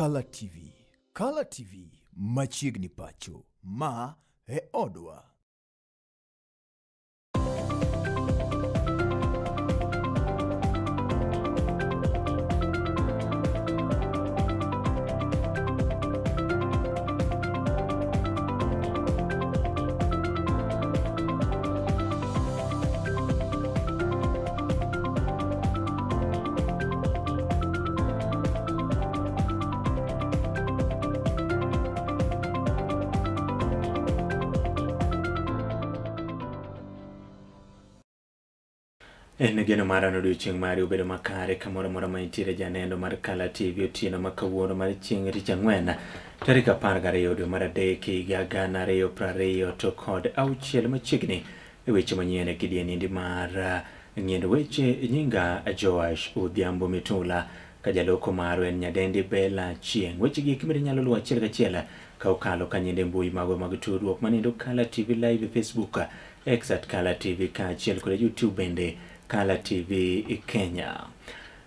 Kala TV. Kala TV machiegni pacho. Ma e odwa. En geno mara ni odiochieng' mari obedo makare kamoro amora ma intiere janeno mar Kala TV otieno ma kawuono mar chieng' tich ang'wen tarik 12 dwe mar adek higa 2026 machiegni e weche manyien e kidiendi mar ng'iend weche nyinga Joash Odhiambo Mitula ka jaloko marwa en nyadendi Bella Chieng'. Weche gi eki bende inyalo luwo achiel kachiel ka okalo ka nyinde mbui magwa mag tudruok manindo Kala TV Live e Facebook, X at Kala TV kaachiel kod YouTube bende Kala TV Kenya.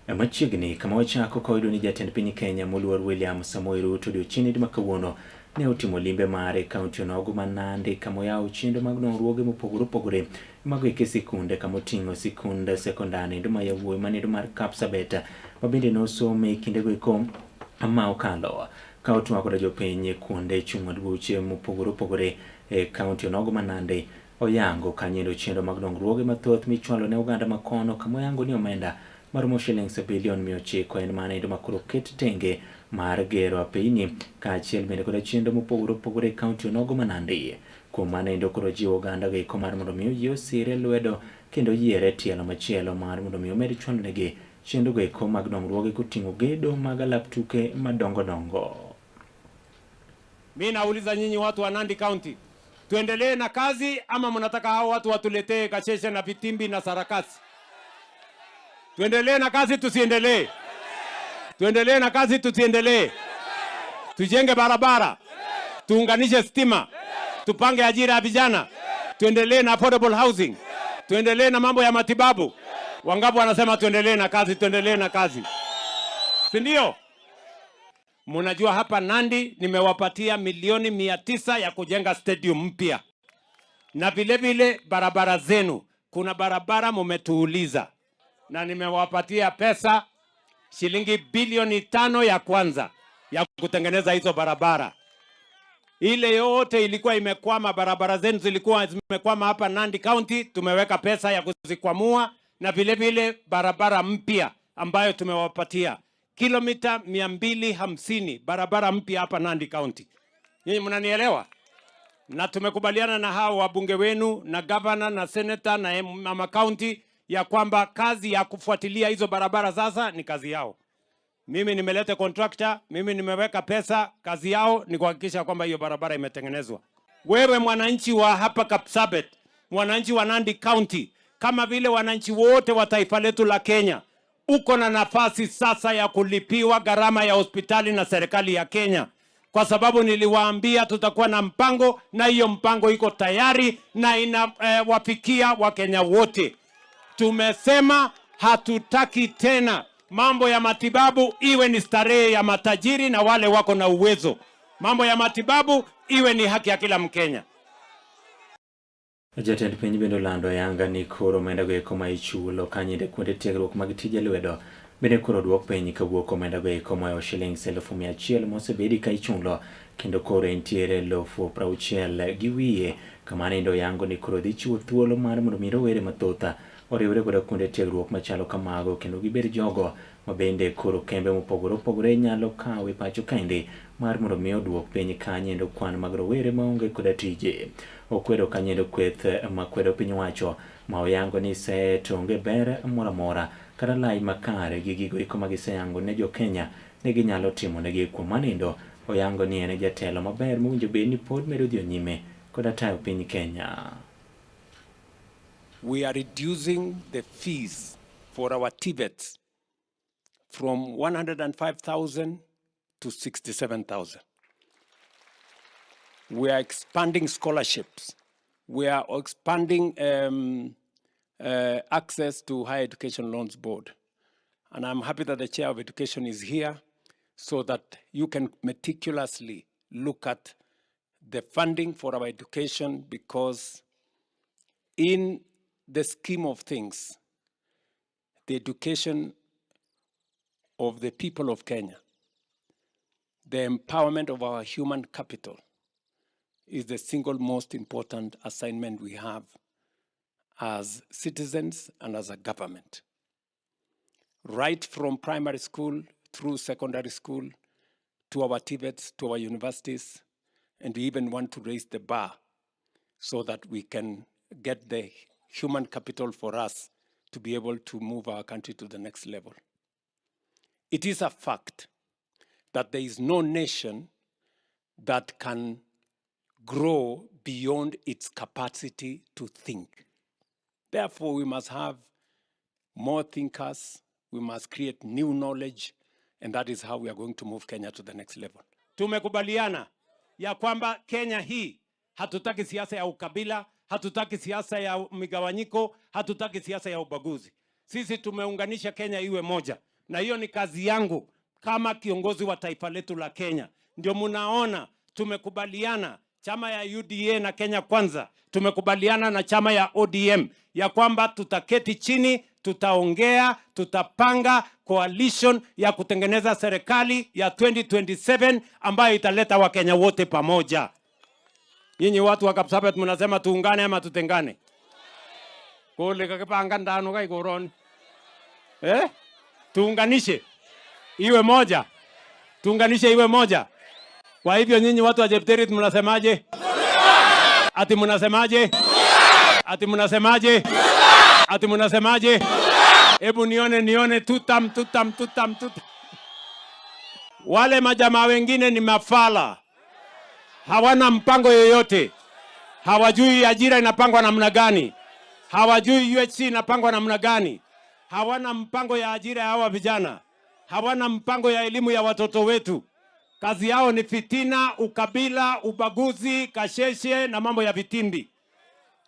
Machiegni kama wachako ka wayudo ni jatend piny Kenya moluor William Samoei Ruto odiochieng' ma kawuono ne otimo limbe mare e kaunti onogo ma Nandi kama oyawo chenro mag dongruoge mopogore opogore mago eke sikunde kama oting'o sikund sekondar endo ma yawuoyi manindo mar Kapsabet ma bende nosome e kindego eko ma okalo ka otwak koda jopiny kuonde chung' od buche mopogore opogore e kaunti onogo ma Nandi oyango kanyendo chenro mag dongruoge mathoth michwalo ne oganda ma kono kama oyango ni omenda maromo shillings bilion 900 en mana endo makoro ket tenge mar gero apeyni kaachiel bende koda chenro mopogore opogore e kaunti onogo ma Nandi. Kuom mano endo koro jiwo oganda go eko mar mondo mi oyie osire lwedo kendo yiere tielo machielo mar mondo mi omed chwalonegi chenro go eko mag dongruoge koting'o gedo mag alap tuke madongo dongo. Mi nauliza nyinyi watu wa Nandi County, tuendelee na kazi ama mnataka hao watu watuletee kasheshe na vitimbi na sarakasi? Tuendelee na kazi tusiendelee? Tuendelee na kazi tusiendelee? Tujenge barabara, tuunganishe stima, tupange ajira ya vijana, tuendelee na affordable housing, tuendelee na mambo ya matibabu. Wangapi wanasema tuendelee na kazi, tuendelee na kazi, si ndio? Mnajua hapa Nandi nimewapatia milioni 900 ya kujenga stadium mpya, na vile vile barabara zenu, kuna barabara mumetuuliza, na nimewapatia pesa shilingi bilioni 5 ya kwanza ya kutengeneza hizo barabara. Ile yote ilikuwa imekwama, barabara zenu zilikuwa zimekwama hapa Nandi County, tumeweka pesa ya kuzikwamua, na vile vile barabara mpya ambayo tumewapatia kilomita 250 barabara mpya hapa Nandi County. Nyinyi mnanielewa? Na tumekubaliana na hao wabunge wenu na governor na senator na mama county ya kwamba kazi ya kufuatilia hizo barabara sasa ni kazi yao. Mimi nimeleta contractor, mimi nimeweka pesa, kazi yao ni kuhakikisha kwamba hiyo barabara imetengenezwa. Wewe mwananchi wa hapa Kapsabet, mwananchi wa Nandi County, kama vile wananchi wote wa taifa letu la Kenya, uko na nafasi sasa ya kulipiwa gharama ya hospitali na serikali ya Kenya, kwa sababu niliwaambia tutakuwa na mpango, na hiyo mpango iko tayari na inawafikia Wakenya wote. Tumesema hatutaki tena mambo ya matibabu iwe ni starehe ya matajiri na wale wako na uwezo. Mambo ya matibabu iwe ni haki ya kila Mkenya. Jatend piny bende olando ayanga ni koro omenda go eko ma ichulo kanyinde kuonde tiegruok mag tije lwedo bende koro oduok piny kawuok omenda go eko mohewo shillings 100,000 mosebedi ka ichulo kendo koro entiere 60,000 gi wiye. Kamano endo oyango ni koro dhi chiwo thuolo mar mondo mi rowere mathoth oriwre koda kuonde tiegruok machalo kamago kendo gibed jogo ma bende koro kembe mopogore opogore nyalo kawo e pacho kaendi mar mondo mi oduok piny kanyendo kwan mag rowere maonge koda tije. Okwedo kanyendo kweth makwedo piny owacho ma oyango ni se onge ber moro amora kata lai makare gi gigo eko ma giseyango ne jo Kenya ni ginyalo timo negi. Kuom mano oyango ni en jatelo maber mowinjo bed ni pod medo dhi nyime koda tayo piny Kenya. We are reducing the fees for our TVETs from 105,000 to 67,000. We are expanding scholarships. We are expanding access to Higher Education Loans Board. And I'm happy that the chair of education is here so that you can meticulously look at the funding for our education, because in the scheme of things, the education of the people of Kenya, the empowerment of our human capital is the single most important assignment we have as citizens and as a government. Right from primary school through secondary school to our TVETs, to our universities, and we even want to raise the bar so that we can get the human capital for us to be able to move our country to the next level. It is a fact that there is no nation that can grow beyond its capacity to think. Therefore, we must have more thinkers, we must create new knowledge, and that is how we are going to move Kenya to the next level. Tumekubaliana ya kwamba Kenya hii hatutaki siasa ya ukabila, hatutaki siasa ya migawanyiko, hatutaki siasa ya ubaguzi. Sisi tumeunganisha Kenya iwe moja, na hiyo ni kazi yangu kama kiongozi wa taifa letu la Kenya. Ndio munaona tumekubaliana chama ya UDA na Kenya Kwanza, tumekubaliana na chama ya ODM ya kwamba tutaketi chini, tutaongea, tutapanga coalition ya kutengeneza serikali ya 2027 ambayo italeta Wakenya wote pamoja. Nyinyi watu wa Kapsabet mnasema tuungane ama tutengane? Kole kakipangan tano kai koroni. Eh? Tuunganishe iwe moja, tuunganishe iwe moja. Kwa hivyo nyinyi watu wa Chepterit mnasemaje? Ati mnasemaje? Ati mnasemaje? Ati mnasemaje? Hebu nione nione, tutam tutam tutam tutam. Wale majamaa wengine ni mafala, hawana mpango yoyote, hawajui ajira inapangwa namna gani, hawajui UHC inapangwa namna gani, hawana mpango ya ajira ya hawa vijana, hawana mpango ya elimu ya watoto wetu. Kazi yao ni fitina, ukabila, ubaguzi, kasheshe na mambo ya vitimbi.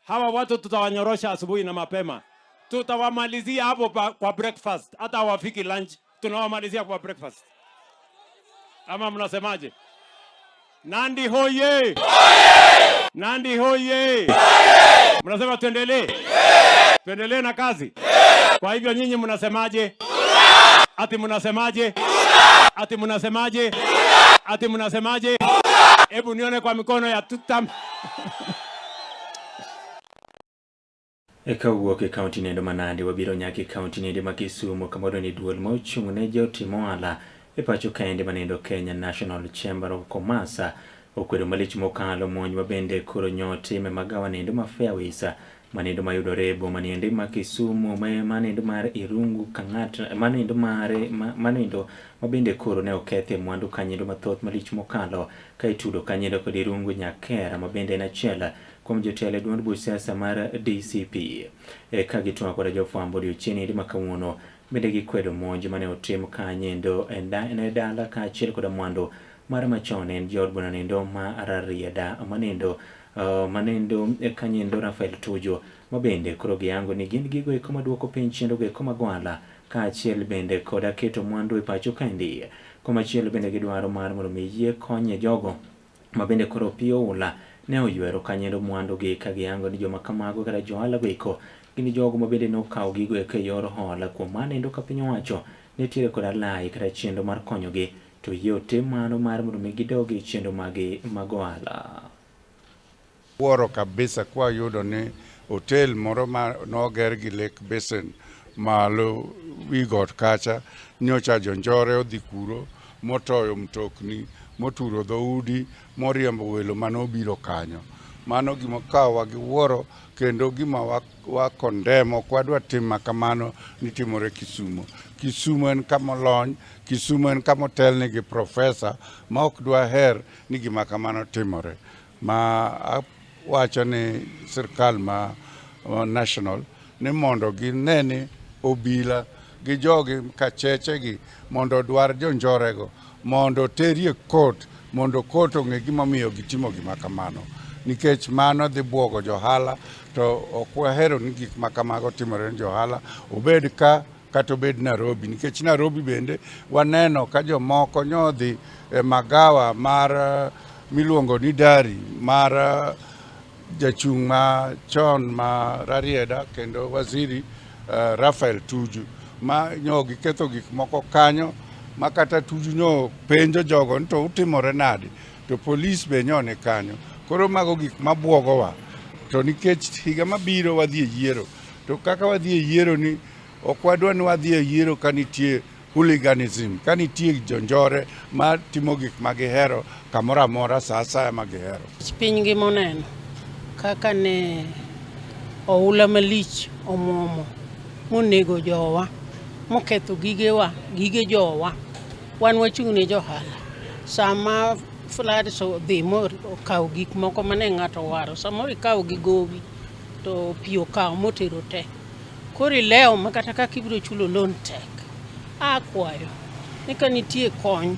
Hawa watu tutawanyorosha asubuhi na mapema, tutawamalizia hapo kwa breakfast, hata hawafiki lunch, tunawamalizia kwa breakfast. Ama mnasemaje? Nandi hoye! Nandi hoye! Mnasema tuendelee? Tuendelee na kazi? Kwa hivyo nyinyi mnasemaje? Ati mnasemaje? Ati mnasemaje? Ati mnasemaje? Hebu nione kwa mikono ya tutam. Eka wuok e kaunti nendo ma Nandi wabiro nyaka e kaunti nende ma Kisumu kama ni duol ma ochung' ne jotim ohala e pacho kaende manendo Kenya National Chamber of Commerce okwedo malich mokalo monj ma bende koro nyotim e magawa nendo ma Fairways manendo mayudore e boma niende ma Kisumu manendo mar Irungu Kang'at manendo mare manendo ma bende koro ne okethe mwandu kanyendo mathoth malich mokalo ka itudo kanyendo kod Irungu Nyakera ma bende en achiel kuom jotelo e duond buch siasa mar DCP. E, ka gitwak koda jofwambo odiochieng' ma kawuono bende gikwedo monj mane otim kanyendo e dala kaachiel koda mwandu mar machon en jaod bura nendo ma Rarieda manendo manendo kanyendo Rafael Tuju ma bende koro giyango ni gin gigo eko maduoko piny chenro go eko mag ohala kaachiel bende koda keto mwandu e pacho kaendi. Komachielo bende gidwaro mar mondo mi yie konye jogo ma bende koro piyo oula ne oywero kanyendo mwandu gi ka giyango ni joma kamago kata jo ohala go eko gin jogo ma bende nokawo gigo eko e yor hola. Kuom mano endo ka piny owacho nitiere koda lai kata chenro mar konyogi to yie otim mano mar mondo mi gidog e chenro magi mag ohala. Wuoro kabisa kwa yudo ni hotel moro ma noger gi Lake Basin malo wi got kacha nyocha jonjore odhi kuro motoyo mtokni moturo dhoudi moriembo welo manobiro kanyo. Mano gima kawowa gi wuoro kendo gima wa condemn, ok wadwa tim ma kamano ni timore Kisumu. Kisumu en kama olony, Kisumu en kama otelne gi profesa ma ok dwaher ni gima kamano timore. Ma awacho ni sirkal ma national ni mondo gine ni obila gi jogi kacheche gi mondo odwar jonjorego mondo oterie court mondo court ong'e gimomiyo gitimo gima kamano nikech mano dhi buogo johala to ok wahero ni gik ma kamago timore ne johala obed ka kata obed Nairobi nikech Nairobi bende waneno ka jomoko nyodhi e magawa mar miluongo ni Dari mar jachung' ma chon ma Rarieda kendo waziri Raphael Tuju ma nyo giketho gik moko kanyo ma kata Tuju nyo penjo jogo ni to utimore nade to polis be nyo ni kanyo. Koro mago gik mabuogowa to nikech higa mabiro wadhi e yiero to kaka wadhi e yiero ni ok wadwa ni wadhi e yiero ka nitie hooliganism ka nitie jonjore ma timo gik ma gihero kamoro amora sa asaya ma gihero. Piny ngima oneno kaka ne oula malich omuomo monego jowa moketho gigewa gige jowa. Wan wachung' ne johala. Sama floods odhi mokawo gik moko mane ng'ato owaro, samoro ikawo gi gowi to pi okawo motero te. Koro ilewo ma kata kaka ibiro chulo loan tek. Akwayo ni ka nitie kony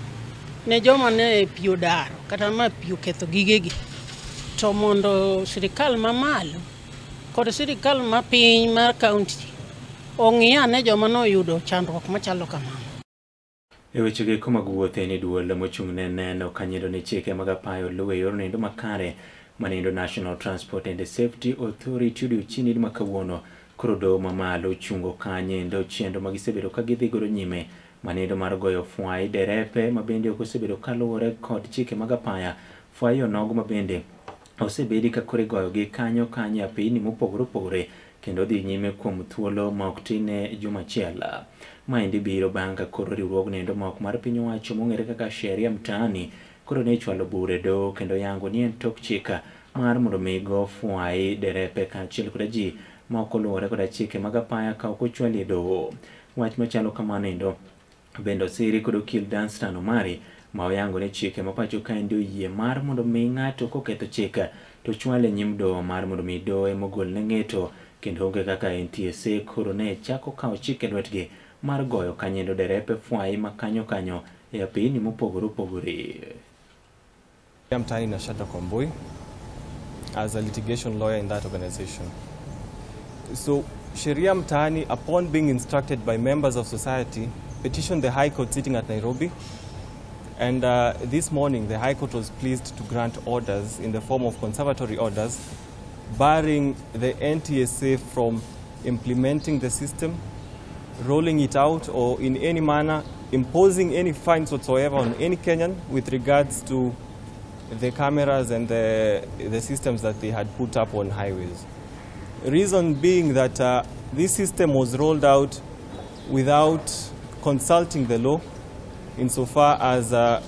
ne joma ne pi odaro kata ma pi oketho gigegi to mondo sirikal mamalo kod sirikal mapiny mar kaunti ong'i ane joma noyudo chandruok machalo kamano. E wechego eko mag wuoth en duol mochung' ne neno kanyendo ni chike mag apaya oluw e yor nindo makare manindo National Transport and Safety Authority odiochieng' ma kawuono koro doho mamalo ochungo kanyendo chenro ma gisebedo ka gidhi godo nyime manindo mar goyo fwai derepe ma bende ok osebedo kaluwore kod chike mag apaya. Fwai onogo ma bende osebedi ka koro igoyogi kanyo kanyo e apeyni mopogore opogore kendo dhi nyime kuom thuolo ma ok tin ne juma achiel. Maendi biro bang' ka koro riwruogno endo ma ok mar piny owacho mong'ere kaka Sheria Mtaani koro ne chwalo bura e doho kendo yango ni en tok chik mar mondo mi go fwai derepe kaachiel koda ji ma ok oluwore koda chike mag apaya ka ok ochwali e doho. Wach machalo kamano endo bende osiri kod okil Danstan Omari ma oyango ni chike ma pacho kaendi oyie mar mondo mi ng'ato koketho chik to chwale nyim doho mar mondo mi doho ema ogolne ng'eto kendo onge kaka NTSA koro ne chako kawo chik e lwetgi mar goyo kanyendo derepe fwai ma kanyo kanyo e apeyni mopogore opogore. I'm Tani Shadrack Wambui as a litigation lawyer in that organization. So Sheria Mtaani, upon being instructed by members of society, petitioned the High Court sitting at Nairobi. And this morning, the High Court was pleased to grant orders in the form of conservatory orders, barring the NTSA from implementing the system, rolling it out, or in any manner imposing any fines whatsoever on any Kenyan with regards to the cameras and the systems that they had put up on highways. Reason being that this system was rolled out without consulting the law insofar as the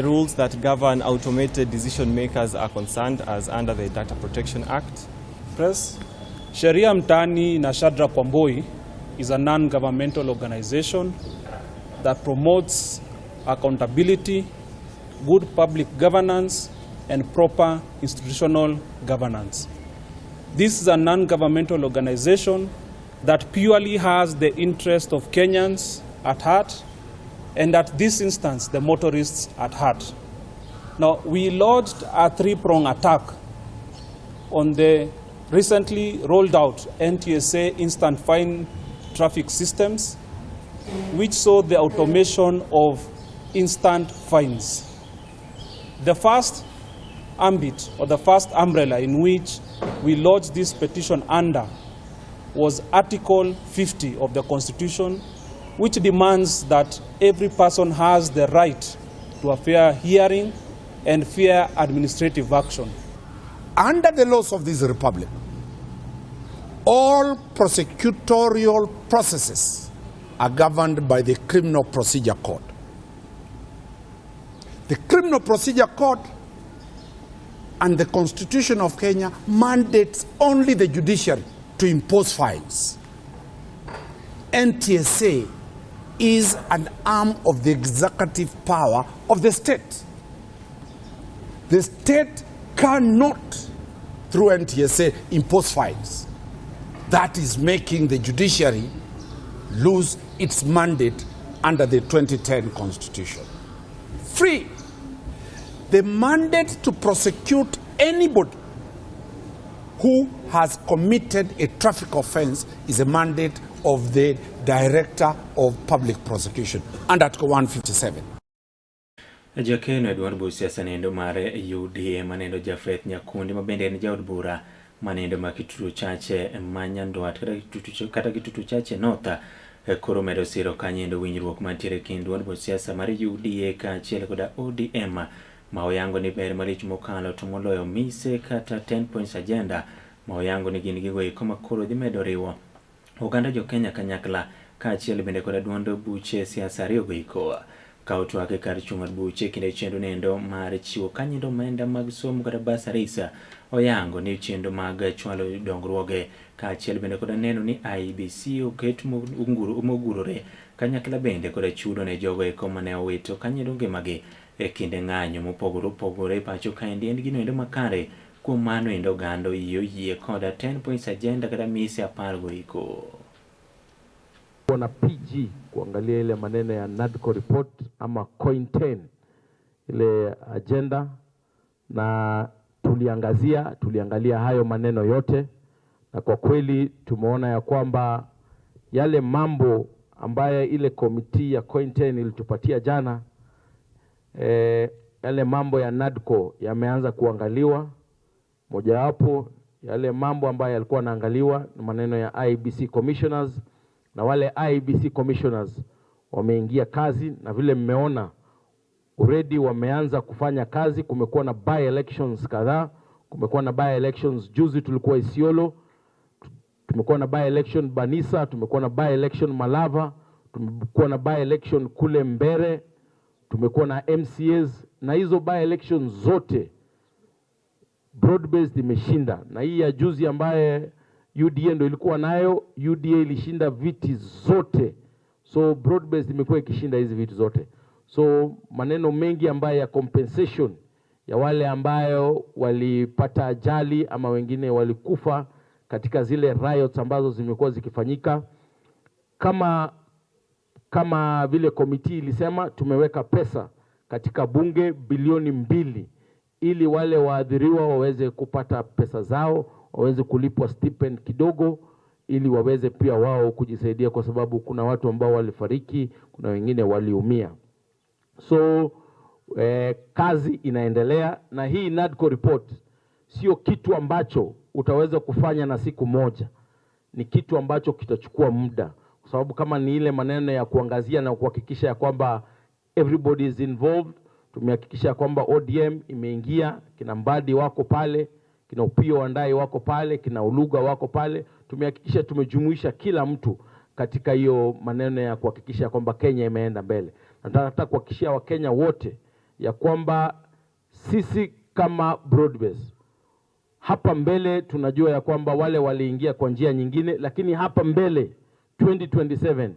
rules that govern automated decision makers are concerned as under the Data Protection Act. Press. Sheria Mtaani na Shadrack Wambui is a non-governmental organization that promotes accountability, good public governance, and proper institutional governance. This is a non-governmental organization that purely has the interest of Kenyans at heart, and at this instance, the motorists at heart. Now, we lodged a three-prong attack on the recently rolled out NTSA instant fine traffic systems, which saw the automation of instant fines. The first ambit, or the first umbrella in which we lodged this petition under, was Article 50 of the Constitution, which demands that every person has the right to a fair hearing and fair administrative action. Under the laws of this republic, all prosecutorial processes are governed by the Criminal Procedure Code. The Criminal Procedure Code and the Constitution of Kenya mandates only the judiciary to impose fines. NTSA is an arm of the executive power of the state. The state cannot, through NTSA, impose fines. That is making the judiciary lose its mandate under the 2010 Constitution. Three, the mandate to prosecute anybody who has committed a traffic offense is a mandate of the Director of Public Prosecution under Article 157. Jakeno e duond buch siasa nendo mar UDA manendo Japheth Nyakundi ma bende en jaod bura manendo ma Kitutu Chache ma Nyandwat kata Kitutu Chache North koro medo siro kanyendo winjruok mantiere kind duond buch siasa mar UDA kaachiel koda ODM ma oyango ni ber malich mokalo to moloyo mise kata 10 points agenda ma oyango ni gin gigo eko ma koro dhi medo riwo oganda jo Kenya kanyakla kaachiel bende koda duond buche siasa ariyogo eko. Ka otwak e kar chung' od buche kinde chenro nendo mar chiwo kanyendo omenda mag somo kata bursaries, oyango ni chenro mag chwalo dongruoge kaachiel bende koda neno ni IEBC oket mogurore kanyakla bende koda chudo ne jogo eko mane owito kanyendo ngimagi e kinde ng'anyo mopogore opogore e pacho kaendi en gino endo makare. Kuom mano endo oganda oyie oyie koda 10 points agenda kata mise 10 go eko. Na PG kuangalia ile maneno ya NADCO report ama COIN 10 ile agenda, na tuliangalia hayo maneno yote, na kwa kweli tumeona ya kwamba yale mambo ambaye ile komiti ya COIN 10 ilitupatia jana, yale mambo ya NADCO yameanza kuangaliwa. Mojawapo yale mambo ambayo yalikuwa yanaangaliwa ni maneno ya IEBC commissioners, na wale IEBC commissioners wameingia kazi, na vile mmeona already wameanza kufanya kazi. Kumekuwa na by elections kadhaa, kumekuwa na by elections juzi tulikuwa Isiolo, tumekuwa na by election Banisa, tumekuwa na by election Malava, tumekuwa na by election kule Mbere, tumekuwa na MCAs, na hizo by elections zote broad based imeshinda. Na hii ya juzi ambaye UDA ndo ilikuwa nayo, UDA ilishinda viti zote. So broad based imekuwa ikishinda hizi viti zote. So maneno mengi ambayo ya compensation ya wale ambayo walipata ajali ama wengine walikufa katika zile riots ambazo zimekuwa zikifanyika, kama vile komiti ilisema, tumeweka pesa katika bunge bilioni 2 ili wale waadhiriwa waweze kupata pesa zao, waweze kulipwa stipend kidogo ili waweze pia wao kujisaidia, kwa sababu kuna watu ambao walifariki, kuna wengine waliumia. So kazi inaendelea, na hii NADCO report sio kitu ambacho utaweza kufanya na siku moja. Ni kitu ambacho kitachukua muda, kwa sababu kama ni ile maneno ya kuangazia na kuhakikisha ya kwamba everybody is involved. Tumehakikisha kwamba ODM imeingia, kina Mbadi wako pale, kina Opiyo Wandayi wako pale, kina Oluga wako pale. Tumehakikisha tumejumuisha kila mtu katika hiyo maneno ya kuhakikisha kwamba Kenya imeenda mbele. Nataka kuhakikishia Wakenya wote ya kwamba sisi kama Broadbase hapa mbele tunajua ya kwamba wale waliingia kwa njia nyingine, lakini hapa mbele 2027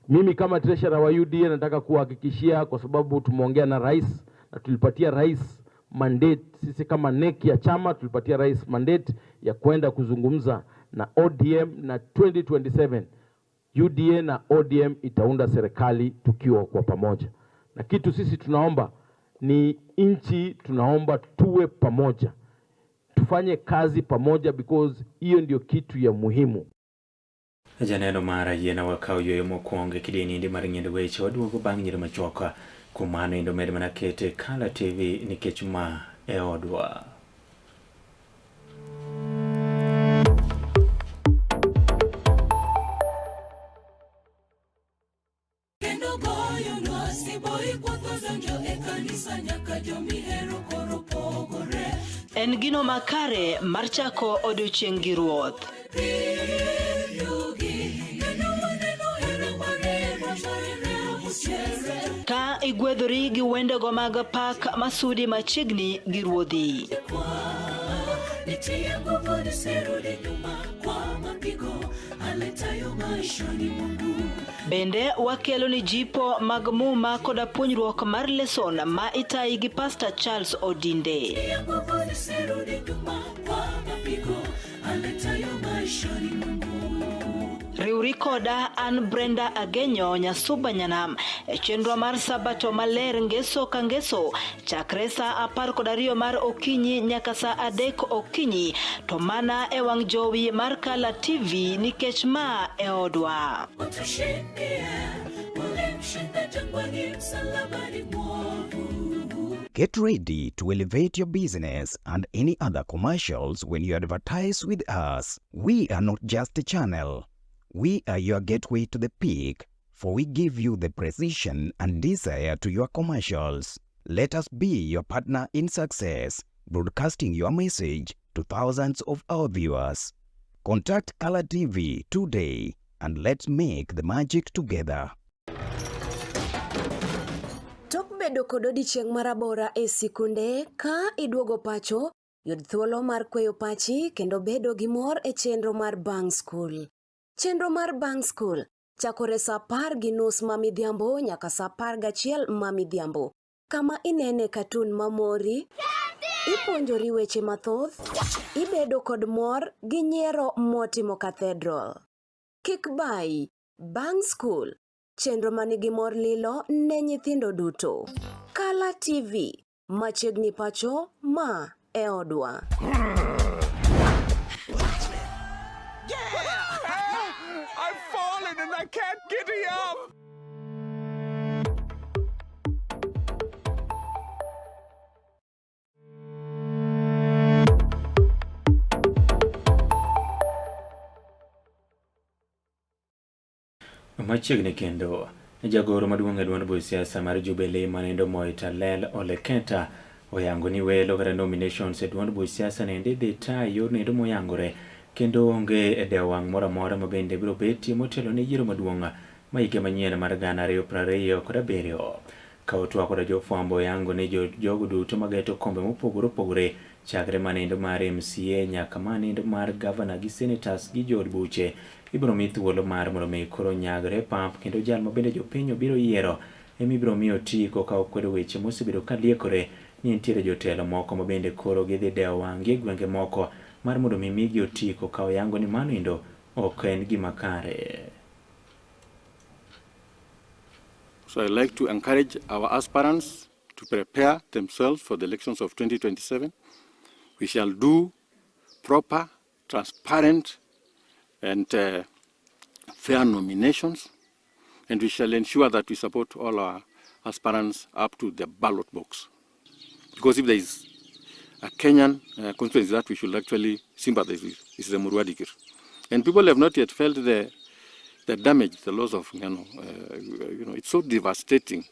mimi kama treasurer wa UDA nataka kuhakikishia, kwa sababu tumeongea na rais na tulipatia rais mandate, sisi kama NEC ya chama tulipatia rais mandate ya kwenda kuzungumza na ODM, na 2027 UDA na ODM itaunda serikali tukiwa kwa pamoja. Na kitu sisi tunaomba ni nchi, tunaomba tuwe pamoja, tufanye kazi pamoja, because hiyo ndio kitu ya muhimu. Janeno mara yiena wakaw yueyo mokwongo e kidieny mar ng'iendo weche waduogo bang' nyiro machuok. Kuom mano endo med mana kete Kala TV nikech ma e odwa. Kendo goyo lwasi boy kwatho donjo e kanisa nyaka jomihero koro pogore. En gino makare mar chako odiochieng' gi Ruoth. Ka igwedhori gi wendego mag pak masudi machiegni gi Ruodhi. Nitie nguvu nisirudi nyuma kwa mapigo aletayo maishani mwangu. Bende wakelo ni jipo mag muma koda puonjruok mar leson ma itayi gi Pastor Charles Odinde. Nitie nguvu nisirudi nyuma kwa mapigo aletayo maishani mwangu. Riwri Ritri koda an Brenda Agenyo Nyasuba Nyanam e chenro mar Sabato Maler ngeso ka ngeso chakre sa 12 mar okinyi nyaka sa 3 okinyi to mana e wang' jowi mar Kala TV nikech ma e odwa. Utushindie, ulimshinda jangwani, msalabani mwovu. Get ready to elevate your business and any other commercials when you advertise with us. We are not just a channel. We are your gateway to the peak, for we give you the precision and desire to your commercials. Let us be your partner in success, broadcasting your message to thousands of our viewers. Contact Color TV today and let's make the magic together. Tok bedo kod odiechieng' marabora e sikunde, ka iduogo pacho, yud thuolo mar kweyo pachi kendo bedo gi mor e chenro mar Bang' Skul. Chenro mar Bang' Skul chakore sa 10:30 ma midhiambo nyaka sa 11 ma midhiambo, kama inene katun mamori, ipuonjori weche mathoth, ibedo kod mor gi nyiero motimo cathedral. Kik bayi, Bang' Skul, chenro manigi mor lilo ne nyithindo duto. Kala TV, machiegni pacho, ma e odwa. I've fallen and I can't get up. Machiegni kendo, jagoro maduong' e duond buch siasa mar Jubilee manindo Moi Talel Ole Kenta oyango ni welo kata nominations e duond buch siasa nende idhi ta e yor nendo moyangore kendo onge e dewo wang' moro amora ma bende biro betie motelo ne yiero maduong' ma higa manyien mar 2027. Ka otwak koda jofwambo oyango ni jogo duto mageto kombe mopogore opogore chakre manindo mar MCA nyaka manindo mar gavana gi senators gi jood buche ibiro mi thuolo mar mondo mi koro nyagre e pap kendo jal ma bende jopiny obiro yiero ema ibiro mi otiko ka okwedo weche mosebedo ka liekore ni nitiere jotelo moko ma bende koro gidhi dewo wang'gi e gwenge moko mar mondo mi migi otiko ka oyango ni mano endo ok en gima kare. So I like to encourage our aspirants to prepare themselves for the elections of 2027. We shall do proper, transparent, and fair nominations, and we shall ensure that we support all our aspirants up to the ballot box. Because if there is a Kenyan constituency that we should actually sympathize with, is the Murua Dikirr. And people have not yet felt the damage, the loss of Ng'eno. It's so devastating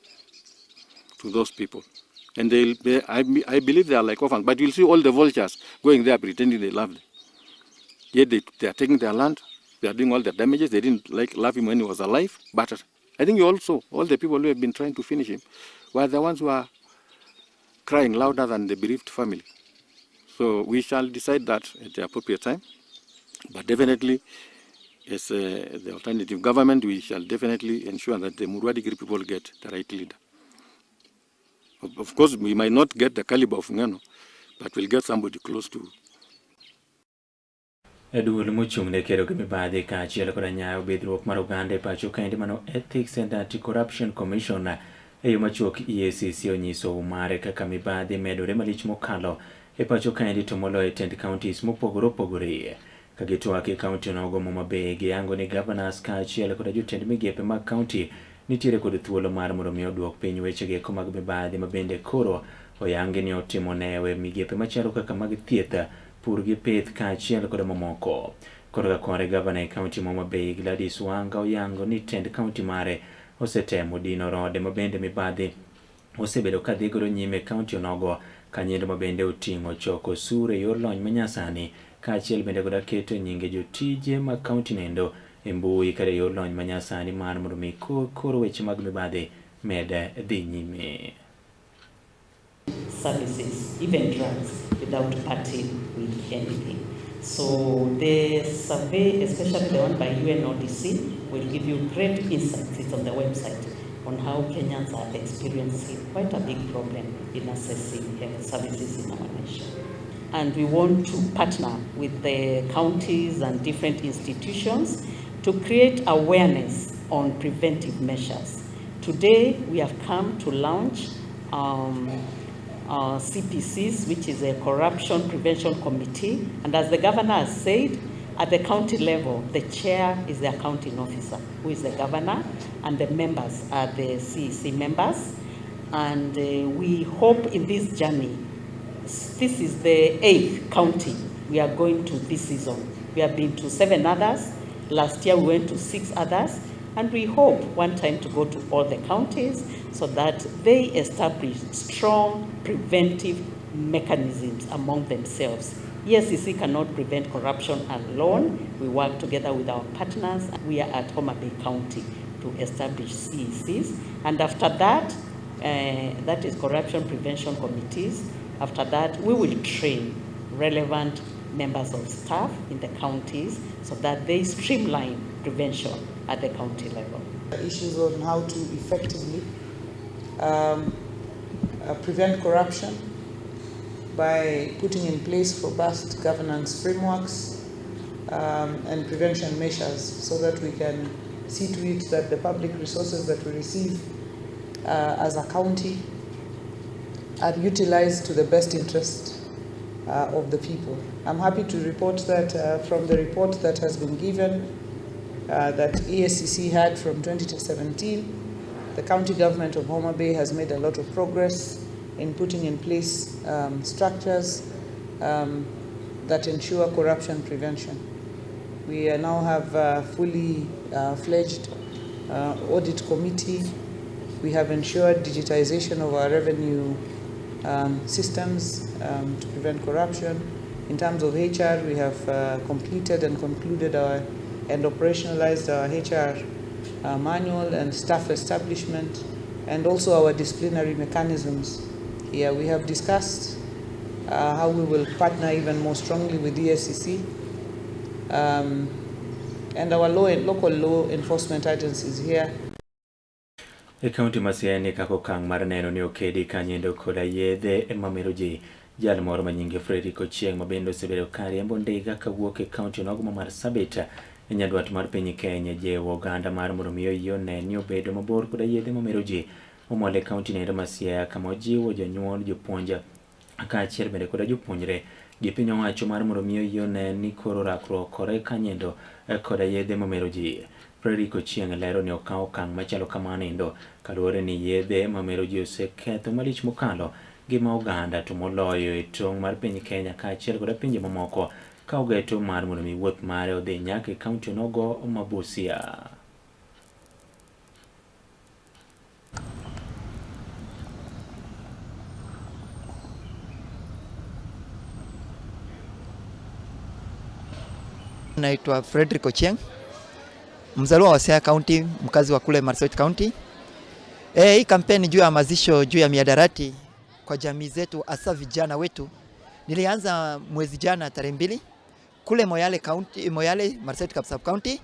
to those people. And I believe they are like orphans, but you'll see all the vultures going there pretending they love them. Yet they are taking their land, they are doing all the damages. They didn't love him when he was alive, but I think also, all the people who have been trying to finish him were the ones who are crying louder than the bereaved family. So we shall decide that at the appropriate time, but definitely, as the alternative government, we shall definitely ensure that the Murua Dikirr people get the right leader. Of course, we might not get the caliber of Ng'eno, but we'll get somebody close to. E duol mochung' ne kedo gi mibadhi kaachiel koda nyayo bidhruok mar oganda e pacho kaendi mano Ethics and Anti-Corruption Commission e yo machuok EACC onyiso mare kaka mibadhi medore malich mokalo e pacho kaendi to moloyo e tend counties mopogore opogore. Ka gitwak e county onogo Homa Bay giyango ni governors kaachiel koda jotend migepe mag county nitiere kod thuolo mar mondo mi oduok piny weche geko mag mibadhi ma bende koro oyangi ni otimo newe migepe machalo kaka mag thieth, pur gi pith kaachiel koda mamoko. Korka kore gavana e county ma Homa Bay Gladys Wanga oyango ni tend county mare osetemo dino rode ma bende mibadhi osebedo ka dhi godo nyime e county onogo kanyendo ma bende oting'o choko osuru e yor lony manyasani kaachiel bende koda keto nyinge jotije mag county nendo e mbui kata e yor lony manyasani mar mondo mi koro weche mag mibadhi med dhi nyime. Services, even drugs, without parting with anything. So the survey, especially the one by UNODC, will give you great insights. It's on the website on how Kenyans are experiencing quite a big problem in accessing health services in our nation. And we want to partner with the counties and different institutions to create awareness on preventive measures. Today, we have come to launch CPCs, which is a Corruption Prevention Committee. And as the governor has said, at the county level, the chair is the accounting officer, who is the governor, and the members are the CEC members. And we hope in this journey, this is the 8th county we are going to this season. We have been to 7 others. Last year we went to 6 others. And we hope one time to go to all the counties so that they establish strong preventive mechanisms among themselves. EACC cannot prevent corruption alone. We work together with our partners. We are at Homa Bay County to establish CECs. And after that, that is corruption prevention committees. After that, we will train relevant members of staff in the counties so that they streamline prevention at the county level. Issues on how to effectively prevent corruption by putting in place robust governance frameworks and prevention measures so that we can see to it that the public resources that we receive as a county are utilized to the best interest of the people. I'm happy to report that from the report that has been given that EACC had from 2017, the county government of Homa Bay has made a lot of progress in putting in place structures that ensure corruption prevention. We now have a fully fledged audit committee. We have ensured digitization of our revenue systems to prevent corruption. In terms of HR, we have completed and concluded our and operationalized our HR manual and staff establishment, and also our disciplinary mechanisms. Here we have discussed how we will partner even more strongly with EACC and our local law enforcement agencies here. E kaunti ma Siaya ni kaka okang' mar neno ni okedi kanyendo koda yedhe mamero ji. Jal moro ma nyinge Fredrick Ochieng' ma bende osebedo ka riembo ndiga kawuok e kaunti onogo ma Marsabit e nyandwat mar piny Kenya jiwo oganda mar mondo mi oyie one ni obedo mabor koda yedhe mamero ji omol e kaunti noendo ma Siaya kama ojiwo jonyuol, jopuonj kaachiel bende koda jopuonjre gi piny owacho mar mondo mi oyie one ni koro rakruok kore kanyendo koda yedhe mamero ji. Fredrick Ochieng' lero ni okawo okang' machalo kamano endo kaluwore ni yedhe mamero ji oseketho malich mokalo ngima oganda to moloyo e tong' mar piny Kenya kaachiel koda pinje mamoko ka ogeto mar mondo mi wuoth mare odhi nyaka e kaunti onogo ma Busia. Naitwa Fredrick Ochieng', mzaliwa wa Siaya County, mkazi wa kule Marsabit County. Hii kampeni juu ya hamasisho juu ya mihadarati kwa jamii zetu hasa vijana wetu nilianza mwezi jana tarehe 2 kule Moyale County, Moyale Marsabit Sub County,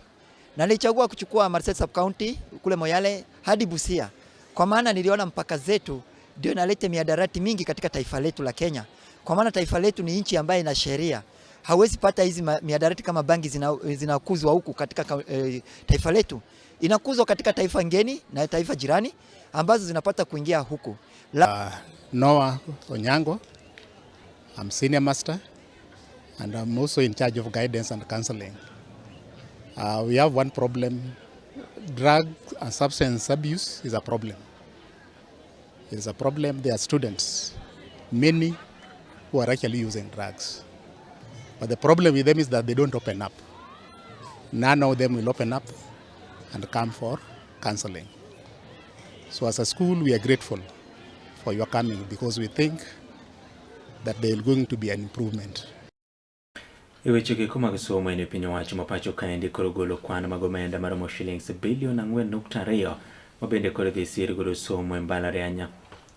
na nilichagua kuchukua Marsabit Sub County kule Moyale hadi Busia kwa maana niliona mpaka zetu ndio inaleta mihadarati mingi katika taifa letu la Kenya. Kwa maana taifa letu ni nchi ambayo ina sheria. Hawezi pata hizi mihadarati kama bangi zinakuzwa huku katika taifa letu. Inakuzwa katika taifa ngeni na taifa jirani ambazo zinapata kuingia huku. Noah Onyango, I'm senior master and I'm also in charge of guidance and counseling. We have one problem. Drug and substance abuse is a problem. It is a problem. There are students, many who are actually using drugs. But the problem with them is that they don't open up. None of them will open up and come for counseling. So as a school, we are grateful for your coming because we think that there is going to be an improvement. E weche go mag somo en piny owacho ma pacho kaendi koro golo kwan mag omenda maromo shillings bilion 4.2 ma bende koro dhi sir godo somo e mbalariany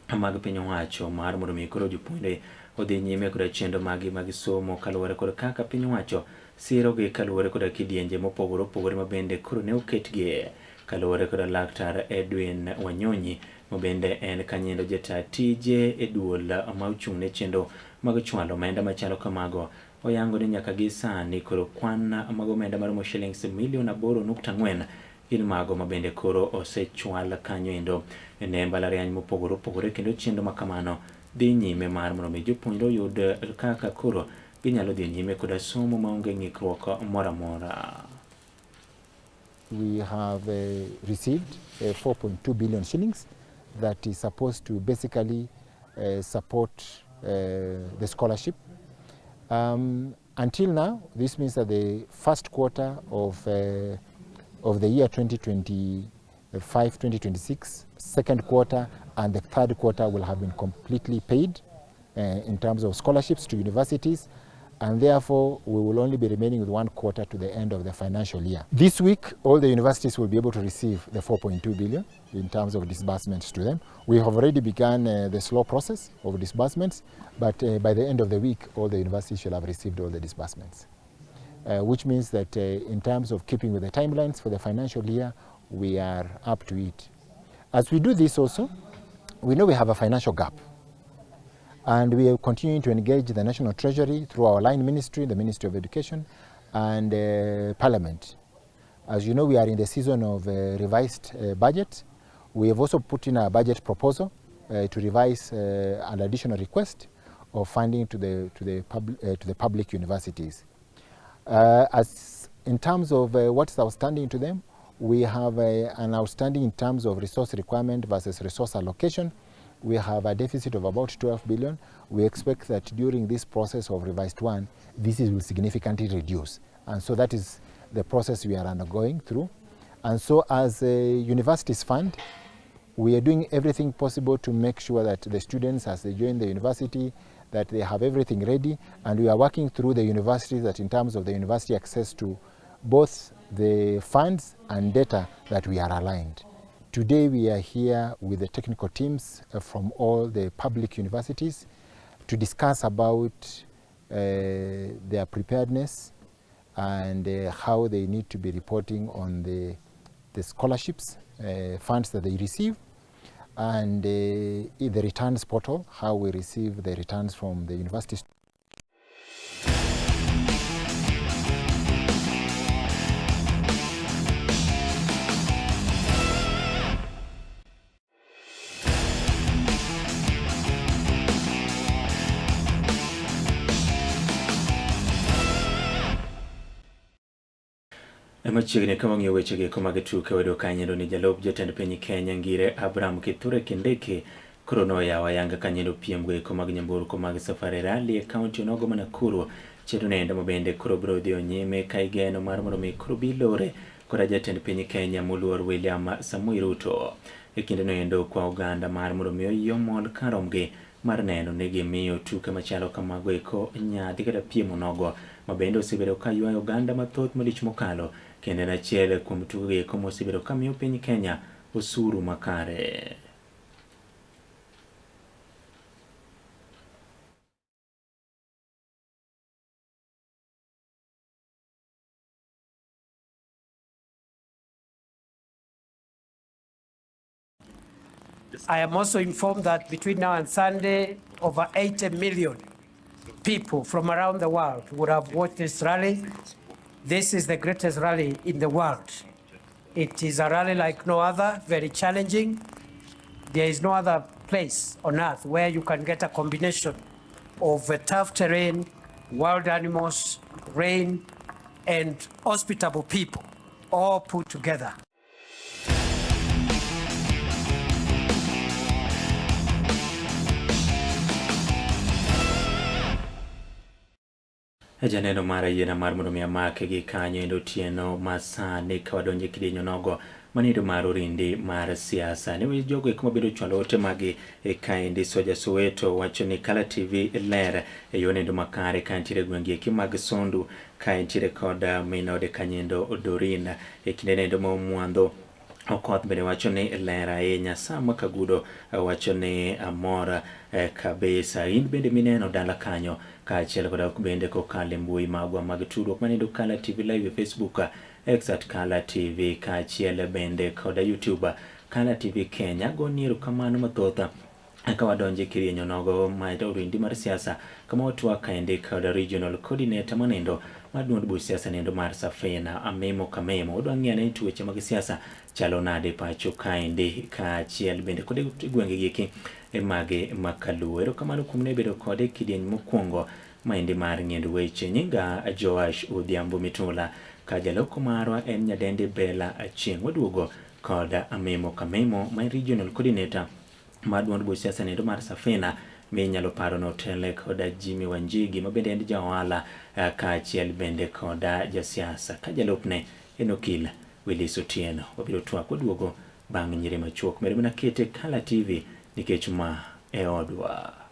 mag piny owacho mar mondo mi koro jopuonjre odhi nyime koda chenro magi mag somo kaluwore kod kaka piny owacho sirogi kaluwore koda kidienje mopogore opogore ma bende koro ne oketgie kaluwore koda Laktar Edwin Wanyonyi ma bende en kanyendo jata tije e duol ma ochung' ne chenro mag chwalo omenda machalo kamago. Oyango ni nyaka gi sani koro kwan mag omenda maromo shillings milion 8.4 gin mago ma bende koro osechwal kanyo endo ne mbalariany mopogore opogore kendo chenro ma kamano dhi nyime mar mondo mi jopuonjre oyud kaka koro ginyalo dhi nyime koda somo maonge ng'ikruok moro amora. We have received 4.2 billion shillings that is supposed to basically support the scholarship. Until now, this means that the first quarter of the year 2025-2026, second quarter and the third quarter will have been completely paid in terms of scholarships to universities, and therefore we will only be remaining with 1 quarter to the end of the financial year. This week, all the universities will be able to receive the 4.2 billion in terms of disbursements to them. We have already begun the slow process of disbursements, but by the end of the week, all the universities shall have received all the disbursements, which means that in terms of keeping with the timelines for the financial year, we are up to it. As we do this also, we know we have a financial gap. And we are continuing to engage the National Treasury through our line ministry, the Ministry of Education, and Parliament. As you know, we are in the season of revised budget. We have also put in a budget proposal to revise an additional request of funding to the public universities. As in terms of what's outstanding to them, we have an outstanding in terms of resource requirement versus resource allocation. We have a deficit of about 12 billion. We expect that during this process of revised one, this will significantly reduce. And so that is the process we are undergoing through. And so as a universities fund, we are doing everything possible to make sure that the students, as they join the university, that they have everything ready. And we are working through the universities that in terms of the university access to both the funds and data that we are aligned. Today we are here with the technical teams from all the public universities to discuss about their preparedness and how they need to be reporting on the scholarships, funds that they receive, and the returns portal, how we receive the returns from the universities. Machiegni ka wang'iyo weche gi mag tuke wayudo ka nyendo ni jalup jatend piny Kenya Ngire Abraham Kithure Kindiki koro noyawo ayanga ka nyendo piem goeko mag nyamburko mag Safari Rally e kaunti onogo ma Nakuru. Chenro noendo ma bende koro biro dhi nyime ka igeno mar mondo mi koro bi lore koda jatend piny Kenya moluor William Samoei Ruto. E kinde noendo kwa oganda mar mondo mi oyie omol karomgi mar neno ni gimiyo tuke machalo kamago eko nyadhi kata piem onogo ma bende osebedo ka ywayo oganda mathoth malich mokalo, kendo en achiel kuom tuke eko mosebedo ka miyo piny Kenya osuru makare. I am also informed that between now and Sunday, over 80 million people from around the world would have watched this rally. This is the greatest rally in the world. It is a rally like no other, very challenging. There is no other place on earth where you can get a combination of a tough terrain, wild animals, rain, and hospitable people all put together. Janeno mar ayiena mar mondo mi amake gi kanyo endo otieno ma sani ka wadonjo e kidieny onogo manindo mar orindi mar siasa. Ne jogo eko mabedo chwalo ote magi e kaendi Soja Soweto wacho ni Kala TV ler e yo nendo makare ka nitiere gwenge eki mag Sondu, ka nitiere kod minode kanyendo Dorin e kinde nendo ma Omwandho Okoth bende wacho ni ler ahinya. Sama Kagudo wacho ni amor kabisa. In bende mineno dala kanyo kaachiel koda bende kokalo e mbui magwa mag tudruok manendo Kala TV Live e Facebook, X at Kala TV kaachiel bende koda YouTube Kala TV Kenya. Agoni erokamano mathoth Ka wadonjo e kirienyo nogo ma orindi mar siasa kama watwak kaendi kod regional coordinator manindo mar duond buch siasa nindo mar Safina Amemo Kamemo. Wadwa ng'iyo ane ni weche mag siasa chalo nade pacho kaendi kaachiel bende kod e gwenge gieki e mage makaluo. Erokamano kuom ne bedo kode e kidieny mokwongo maendi mar ng'iendo weche. Nyinga Joash Odhiambo Mitula ka jaloko marwa en nyadendi Bella Achieng'. Waduogo kod Amemo Kamemo ma en regional coordinator mar duond buch siasa nindo mar Safina minyalo paro notele koda Jimmy Wanjigi ma bende en ja ohala eh, kaachiel bende koda jasiasa ka jalupne en okil Willis Otieno. Wabiro twak waduogo bang' nyiri machuok. Med mana kete Kala TV nikech ma e odwa.